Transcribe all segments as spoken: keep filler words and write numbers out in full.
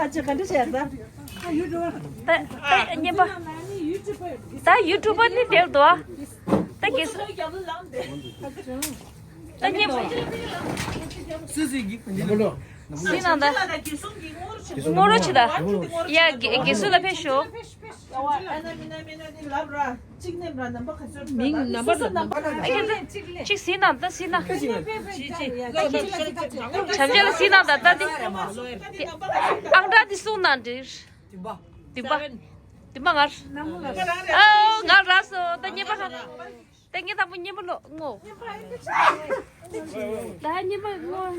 ཨ་ཅེ་ག་འདྲ་བྱས་ད། ད་ད་ཉན་པ། ད་ཡུ་ཊུབ་པར་ནི་དེར་འདུག་ཨ། ད་གེ་སུ། ད་ཉན་པ། སུ་སུ་གི་ཡིན་ནམ་ད། ངོ་རོ་ཆི་ད། ཡ་གེ་གེ་སུ་ལ་ཕེབས་ཤོག། མིང་ནམ་བར་ལ། ཨ་ཁྱེད་ཚོ་གཅིག་ཟིན་ན་ད་ཟིན་ན། བྱམས་ཆེན་ལ་ཟིན་ན་ད་ད་དེ། དེ་ཨང་གྲངས་དེ་གསུངས་ན་འགྲིག། བདུན་པ། བདུན་པ་ངར། ཨོ་ངར་རག་སོང་། ད་གཉིས་པ་ཧ། ད་གཉིས་དང་པོ་གཉིས་པ་ལོ་ངོ་། ད་གཉིས་པ་ངོ་།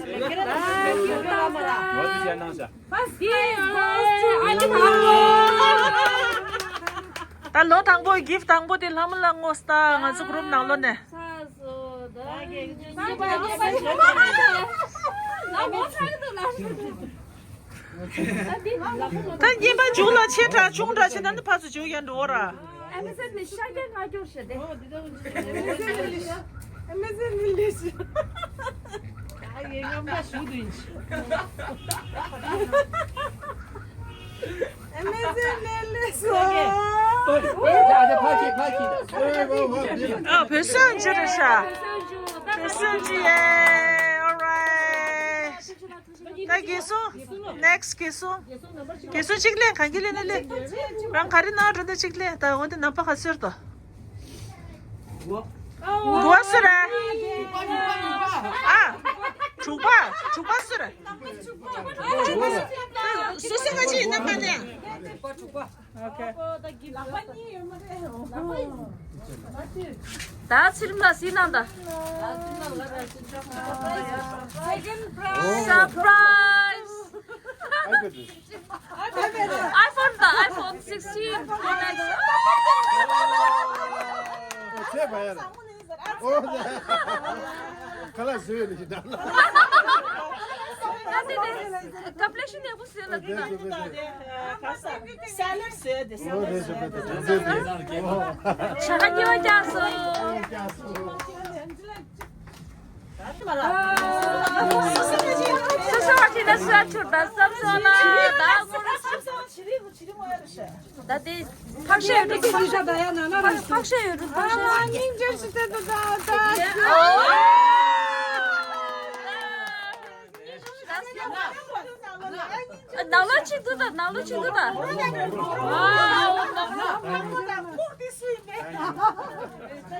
ད་ལོ་དང་པོ་གིཕ་དང་པོ་དེ་ལྷ་མོ་ལ་ངོ་། ད་ང་ཚོ་གུ་རུབ་ནང་ལོགས་ནས། ད་གཉིས་པ་མཇུག་ལ་ཆེ་དྲགས་ཆུང་དྲགས་བྱེད་ན་ནི་ཕར་ཚུར་འཇུག་ཡ་འགྲོ་ར། ཨ་མེ་ཟན་ནི་ཤ་རྒྱག་ང་སྐྱོར་ཞེ་དེ། ཨ་མེ་ཟན་ནི་ལེ་ཤི། ཨ་ཡེ་ངམ་ད་ཞུ་དུ་ཡིན་ཤི། ཨ་མེ་ཟན་ནི་ལེ་ཤི། ཨ་བོད་སོན་ཅི་རེད་ཤག་བོད་སོན་ཅི་ཡེ། Alright. ད་གེ་སུ། Next གེ་སུ། གེ་སུ་གཅིག་ལེན། གང་གི་ལེན་ན་ལེན། རང་ག་རེ་ན་འགྲོ་ན་གཅིག་ལེན། ད་འོ་དེ་ནམ་པ་ག་ཚོད་དོ། དགུ་བ་སུ་རེད། ཨ། དྲུག་པ། དྲུག་པ་སུ་རེད། དྲུག་པ་སུ། སུ་སུ་ག་ཅི་ཡིན་ན་མ་ལེན། Okay. ད་ཚིར་མ་སི་ནང་ད། Surprise. iPhone ད་iPhone sixteen Pro Max. ཨོ། ཁ་ལག་བཟོས་ནས་ཞིག་འདྲ་ལ། ད་དེ་ནས་ཀམ་པི་ལེ་ཤན་ཡག་པོ་བཟོས་ལ་དེ་ན། སེ་ལད་བཟོས་ཏེ། ཨོ་རེད་རེད་རེད་རེད་རེད། ཞག་ཉི་མ་བརྒྱ་སོ། སོ་སོ་བ་ཁྲིད་ན་སུ་ཨ་ཆུར་ད་བསམ་སོང་ན་ད་ངོ་རེ། ད་དེ་ཕག་ཤ་ཡོད་འགྲོ། ཕག་ཤ་ཡོད་འགྲོ། ཕག་ཤ་ཡོད་འགྲོ། ཕག་ཤ། ནང་ལོགས་ཅིག་འདུག་ད། ནང་ལོགས་ཅིག་འདུག་ད།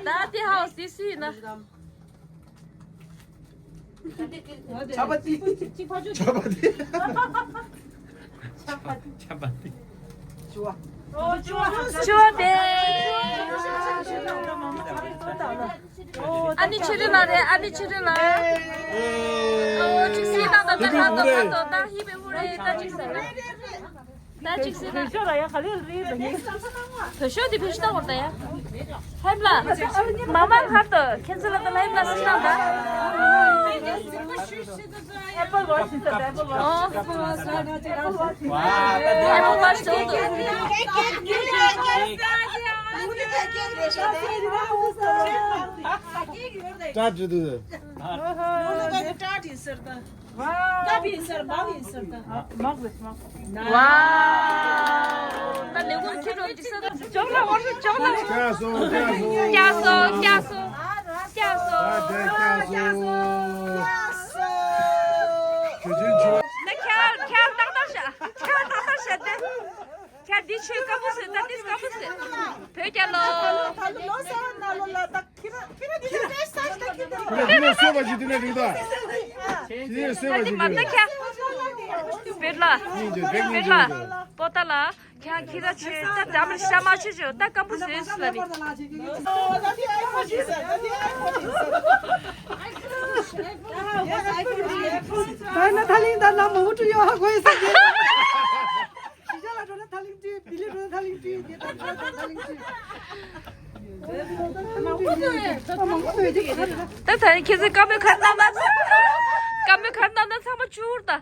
ད་དེ་ཧའོ་སི་སི་ཡིན་ན། ཆ་པ་ཏི། ཆ་པ་ཏི། ཆ་པ་ཏི། ཆུ་བ། ཆུ་བ་དེ། ཨ་ནི་ཆི་རི་ལ་རེད། ཨ་ནི་ཆི་རི་ལ། ཨོ་ཅིག་སི་ད་ད་ད་ད་ད་ད་ཧི་བེ་ཧུ་རེ་ད་ཅིག་སི་ད། ད་ཅིག་སི་ད། བོད་ཤོག་ལ་ཡ་ག་ལེར་རེད་ད་ཡིན། བོད་ཤོག་དེ་བོད་ཤོག་ད་བོར་ད་ཡ། ལྷ་ཡིམ་ལ། མ་མ་ཧར་དུ་ཁྱེད་ཚོ་ལ་ད་ལྷ་ཡིམ་ལ་སི་ད་ད། Apple Watch is the Apple Watch. ཨོ། Apple Watch ཟེར་འདུག། ཀྲ་ཅི་འདུག། ཀྲ་ཏི་ཟེར་ད། ཀ་པི་ཟེར་མ་བི་ཟེར་ད། མག་བི་མག། ཝའོ། ད་ལེགས་པོ་ཁྱེད་རང་འདི་ས་ད་ཅོག་ལ་བར་དུ་ཅོག་ལ། ཀྱ་སོ་ཀྱ་སོ། ཀྱ་སོ་ཀྱ་སོ། ཀྱ་སོ་ཀྱ་སོ། ཀྱ་སོ། ཁྱོད་ཆུང་ཆུང་། ན་ཁྱར་ཁྱར་ཏག་ཏག་ཤ། ཁྱར་ཏག་ཏག་ཤ་དེ། ཁྱར་འདི་ཆོས་དཀར་པོ་བཟོས། ད་འདི་དཀར་པོ་བཟོས། བོད་རྒྱལ་ལོ། ཁྱེད་རང་འདི་ནས་གསོལ་བ་ཞིག་འདི་ནས་རིང་ད། ཁྱེད་རང་གསོལ་བ་ཞིག་འདི་ནས། ད་འདི་མ་ད་ཁྱར། བེར་ལ། སྙིང་རྗེ་བེར། སྙིང་རྗེ། བེར་ལ། པོ་ཏ་ལ། ཁྱེད་ཁྱེད་རང་ཆོས་ད་འདྲ་མི་ཤ་མ་ཆོས་ཆོས་ད་སྐམ་པོ་བཟོས་སུ་ལ་ནི། ད་ན་ཐ་ལིང་ད་ན་མོ་ཀྲུ་ཡོ་ཧ་གོ་ཡི་ས་གི། ཞི་ཅང་ལ་འགྲོ་ན་ཐ་ལིང་ཏི། བི་ལི་འགྲོ་ན་ཐ་ལིང་ཏི། ད་ད་ད་ཐ་ལིང་ཏི། ད་ད་ཁྱེད་ཚོས་བཀའ་མོལ་ག་རེ་གནང་ན། བཀའ་མོལ་ག་རེ་གནང་ན་ཚང་མ་བཅུར་ད།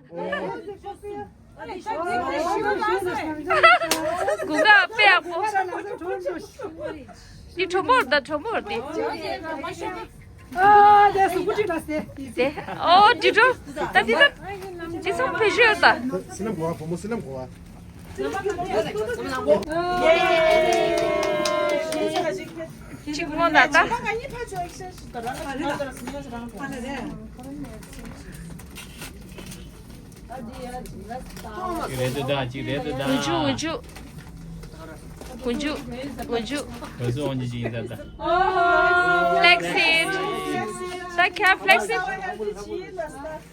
གུང་དཀར་དཔེ་ཡག་པོ། འདི་གྲོ་མོར་ད་གྲོ་མོར་འདི། ཨ་དེ་སུ་ཀུ་ཅིག་ལ་སེ། དེ་ཨོ་འདི་གྲོ། ད་འདི་ད། ཅི་ཚང་བེད་སྤྱོད་ད། སི་ལམ་གོ་བ། བུ་མོ་སི་ལམ་གོ་བ། ཅིག་མོ་ད་ད། ཅིག་རེད་འདུག་ད། ཅིག་རེད་འདུག་ད། འུ་ཅུ་འུ་ཅུ། འུ་ཅུ་འུ་ཅུ། འུ་ཅུ་འོང་ཅི་ཅི་ཡིན་ད་ད། Flaxseed. ད་ཁྱེད་flaxseed.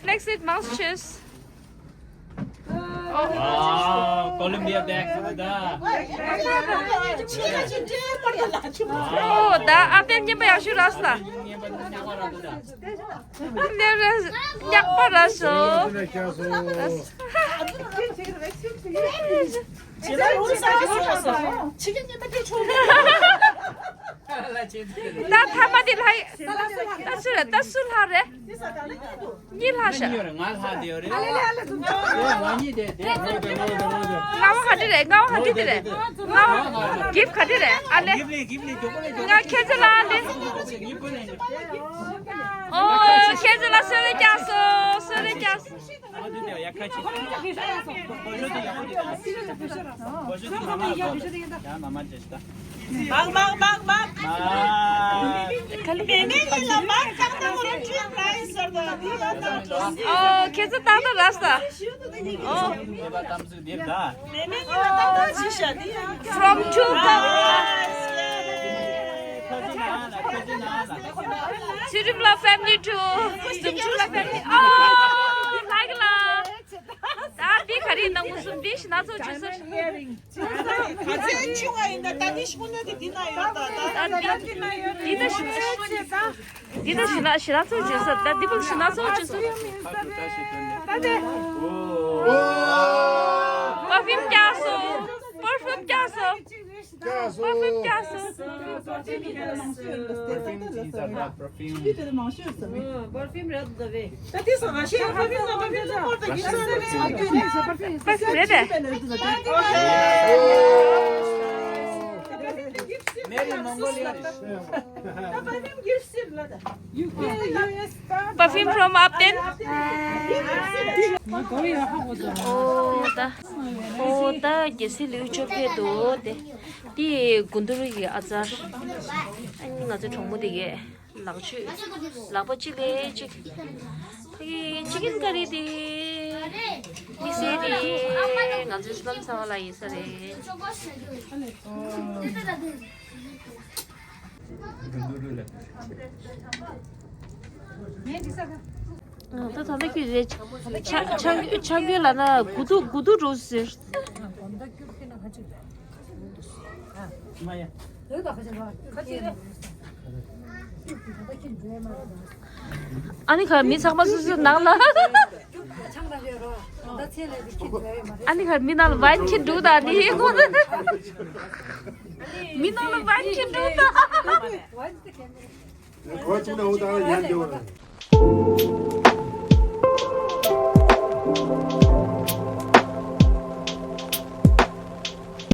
Flaxseed མང་ཆེས། ཨོ། ཨ། ཀོ་ལོམ་བི་ཡ་བེག་ཟེར་ད། ཨོ། ད་ཨ་པེ་མཉེན་པ་ཡག་ཤོས་རག་སོང་ད། ཨ་པེ་ར་ཉག་པ་རག་སོང་། ད་ཐ་མ་དེ་ལྷ་ཡི། ད་སུ་རེད། ད་སུ་ལྷ་རེད། གཉིས་ལྷག་ཤག་གཉིས་ཡོད་རེད། ང་ལྷག་དེ་ཡོད་རེད། ཨ་ལེ་ལེ་ཨ་ལེ་ཟུམ་ཅོག་ང་གཉིས་དེ་དེ་ངོ་དེ་ངོ་དེ་ངོ་དེ། ལྔ་བ་ག་འདྲ་རེད། ལྔ་བ་ག་འདྲ་དེ་རེད། ལྔ་བ་གིབ་ག་འདྲ་རེད། ཨ་ལེ། གིབ་ལི་གིབ་ལི་མགྱོགས་པོ་ལས་མགྱོགས་པོ། ང་ཁྱེད་ཚོ་ལ་ཨ་ལེ། ཨོ་ཁྱེད་ཚོ་ལ་གསོལ་རས་རྒྱག་སོང་། གསོལ་རས་རྒྱག་སོང་། མང་མང་མང་མང་། མེ་མེ་ཡིན་ལ་མང་ཀར་ཏང་རུ་ཁྲིད་པ་ཡིན་ཟེར་དང་འདི་ཡོད་དང་འགྲོ་སྲིད། ཨོ་ཁྱེད་ཚོ་ཏག་ཏག་རག་སོང་། ཨོ། མེ་མེ་ཡིན་ལ་ཏག་ཏག་ཅིག་བཞག་འདི་ཡང་། From two couples. ཚུལ་ཁྲིམས་ལགས་family too. ཟུམ་ཆུང་ལགས་family. ཨོ་ལགས་ལགས། ད་འདི་ག་རེ་ཡིན་ན། མངོན་སུམ་འདི་ཤི་ན་ཚོ་བྱོས་སོ། ག་ཚོད་ཆུང་བ་ཡིན་ན་ད་འདི་ཤི་ན་འདི་འདི་ན་ཡོད་ད་ད། ད་འདི་འདི་ད་ཤི་ན་འདི་ད་ཤི་ན་ཤི་ན་ཚོ་བྱོས་སོ། ད་འདི་བུ་ཤི་ན་ཚོ་བྱོས་སོ། ད་དེ། Perfume རྒྱག་སོང་། Perfume རྒྱག་སོང་། རྒྱག་སོང་། Perfume རྒྱག་སོང་། Perfume རེད་འདུག་ད་བས། ད་དེ་སོང་ང་ཤེས་པར་ཕིའུམ་ལ་པར་ཕིའུམ་ལ་པར་ཕིའུམ་ལ་པར་ཕིའུམ་ལ། Perfume རེད་དེ། Made in Mongolia. Perfume from Upton. ཨོ་ད། ཨོ་ད་རྒྱལ་སྲས་ལེའུ་བཅོ་བརྒྱད་འདུག་དེ། དེ་དགུན་དུ་རུ་ཡི་ཨ་ཙར། ཨ་ནི་ང་ཚོའི་གྲོགས་མོ་དེ་གས་ལག་མཆོད། ལག་པ་གཅིག་ལས་གཅིག་ཕ་གི་ཅི་ཀེན་ཀ་རི་དེ། མི་སེ་དེ། ང་ཚོའི་སི་ལམ་ཚ་བ་ལ་ཡིན་ས་རེད། ད་ད་ལྟ་ཁྱོད་རེད། ཆ་ཆ་ཆ་རྒྱུས་ལ་ན་དགུ་དུ་དགུ་དུ་འགྲོ་ཟེར། ཨ་ནི་ཁ་མི་ཚང་མ་སུ་སུ་ནང་ལ། ཨ་ནི་ཁ་མི་ནང་ལ་ཝའིན་ཁྱེར་འདུག་ད་ནི་ཁོ། མི་ནང་ལ་ཝའིན་ཁྱེར་འདུག་ད། ཁོ་ཅི་ན་འོ་ད་ཡར་འགྲོ་བ།